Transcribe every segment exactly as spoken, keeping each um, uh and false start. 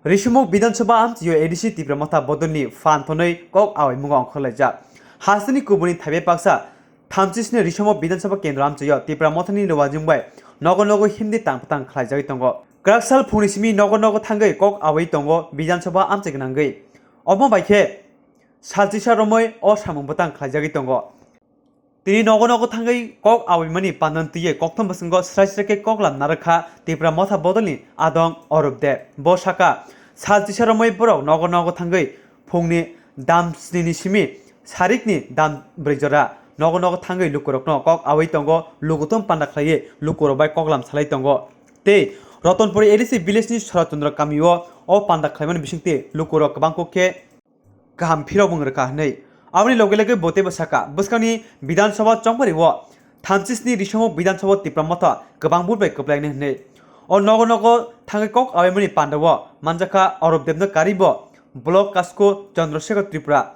Risumuk Bidhan Sabha amchaio A D C Tipra Motha bodolni phan thonwi kok awaimungo ongkhorlaijak. Hasteni kubuni thaibai paksa thamchisni Risumuk Bidhan Sabha kendro amchaio Tipra Mothani rwajwng bai nogo nogo himdi tang phatang khlaijagwi tongo. Kwraksal phungni simi nogo nogo thangwi kok awai tongo Bidhan Sabha amchai gwnangwi. Omo bai khe salchisa romwi o samung bwtang khlaijagwi tongo. Tini nogo nogo thangwi kok awaimani pandan twiwi kokthom bwswngo srai srai khe koklam narwkha Tipra Motha bodolni adong Orup Deb. Bo sakha, salchisa romwi borok nogo nogo thangwi phungni dam snini simi sarikni dam brwi jora nogo nogo thangwi lukurokno kok awi tongo, lukuthum panda khlaiwi lukurok bai koklam salai tongo. Tei Rotonpuri A D C village ni Sarath Chandra kamio o panda khlaimani bisingtwi lukurok kwbangkuk khe kaham phirokmung rwkha hwnwi. Aboni loge loge bo teibo sakha, bwskangni Bidhan Sabha chongpari o thamchisni Risumuk Bidhan Sabha Tipra Motha kwbang vote bai kwplainai hwnwi. O nogo nogo thangwi kok awaimani panda o manjakha Orup Debno karibo Block Kasko Chandrasekhar Tripura,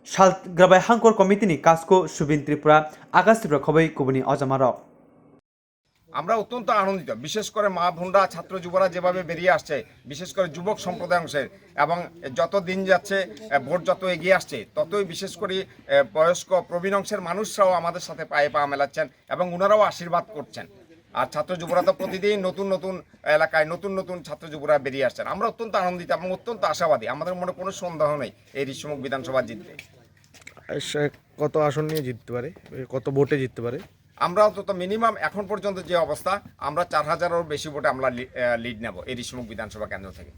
Salgrabai Hangkor Committee ni Kasko Subin Tripura, Akash Tripura khobwi kubuni ojamarok. আমরা অত্যন্ত আনন্দিত। বিশেষ করে মা বোনরা, ছাত্র যুবরা যেভাবে বেরিয়ে আসছে, বিশেষ করে যুবক সম্প্রদায় অংশে, এবং যত দিন যাচ্ছে, আহ, ভোট যত এগিয়ে আসছে, ততই বিশেষ করে, আহ, বয়স্ক প্রবীণ অংশের মানুষরাও আমাদের সাথে পায়ে পা মেলাচ্ছেন এবং ওনারাও আশীর্বাদ করছেন। আর ছাত্র যুবরা তো প্রতিদিন নতুন নতুন এলাকায় নতুন নতুন ছাত্র যুবরা বেরিয়ে আসছেন। আমরা অত্যন্ত আনন্দিত এবং অত্যন্ত আশাবাদী। আমাদের মনে কোনো সন্দেহ নেই এই ঋষিমুখ বিধানসভা জিতবে। সে কত আসন নিয়ে জিততে পারে, কত ভোটে জিততে পারে? আমরা অন্তত মিনিমাম এখন পর্যন্ত যে অবস্থা, আমরা চার হাজারেরও বেশি ভোটে আমরা লিড নেব এই ঋষিমুখ বিধানসভা কেন্দ্র থেকে।